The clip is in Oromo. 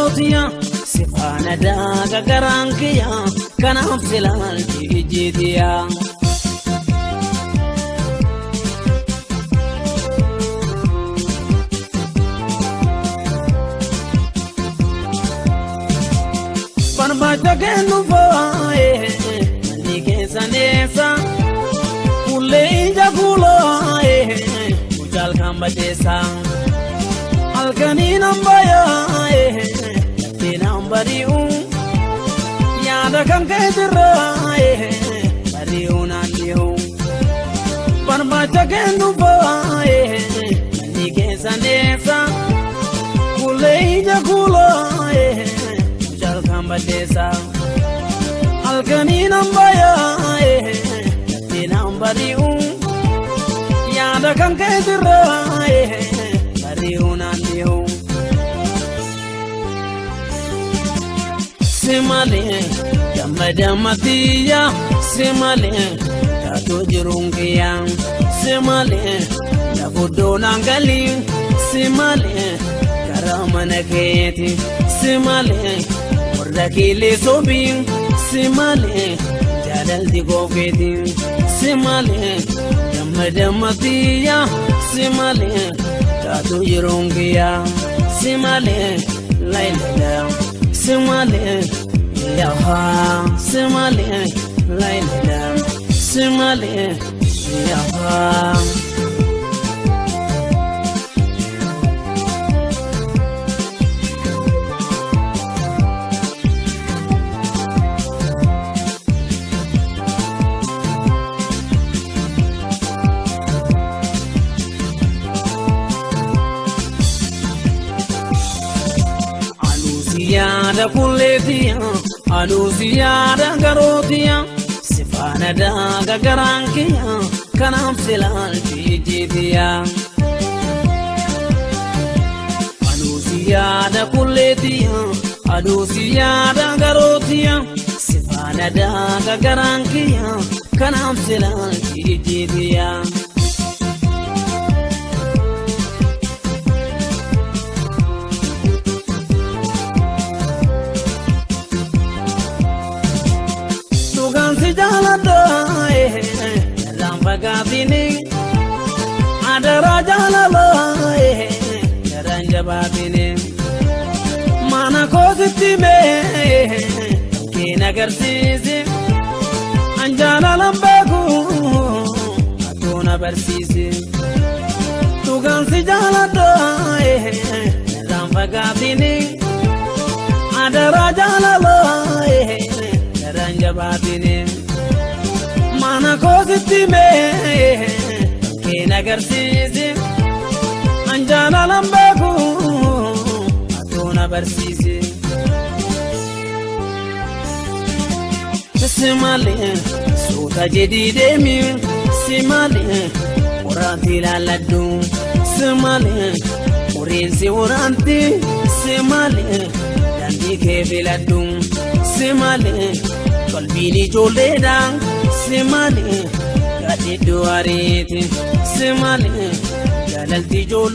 garootiya sifaana daaga garaan kiyya kanaaf silaalchi ijjiitiya. Barbaacha kennu foo'ee manni keessa neessa kullee ija kuuloo'ee mucaal kan bateessa halkanii nan bayaa'ee laftee nan bari'u yaada kan keetirraa'ee bari'u naan dhi'u. Barbaacha kennu foo'ee manni keessa neessa kullee ija kuuloo'ee. Kambateessa halkanii nan bayaa'ee laftee nan bari'u yaada kan keetirraa'ee bari'u naan dhi'u. Si malee damma dammatiyya si malee taatoo jiruun kiyya si malee lafuddoo naan galii si malee karaa mana keeti si malee. Rakilee sobiin si malee jaalalti koofeeti si malee damma dammatiyya si malee taatoo yeroon kiyya si malee laylala si malee yahaa si malee laylala si malee yahaa. Yaada kulleetiya aduusi yaada garootiya sifaana daaga garaan kiyya kanaaf silaalchi ijjiitiya. Aduusi yaada kulleetiya aduusi yaada garootiya sifaana daaga garaan kiyya kanaaf silaalchi ijjiitiya. Si jaaladha irraan fagaatini adaraa jaalalaa garaan jabaatini mana koositti mee keen agarsiisi an jaalalan beeku atoo na barsiisi. Dhugaan si jaaladha irraan fagaatini adaraa jaalalaa garaan jabaatini. Mana koositti mee keen agarsiisi an jaalalan beeku atoo na barsiisi. Si malee suuta jedhii deemi si malee waraanti ilaaladhu si malee qoreensi waraanti si malee daandii kee filadhu si malee qalbiin ijoolleedha. Si malee gaadhi duwwaariiti si malee jaalalti ijoollee.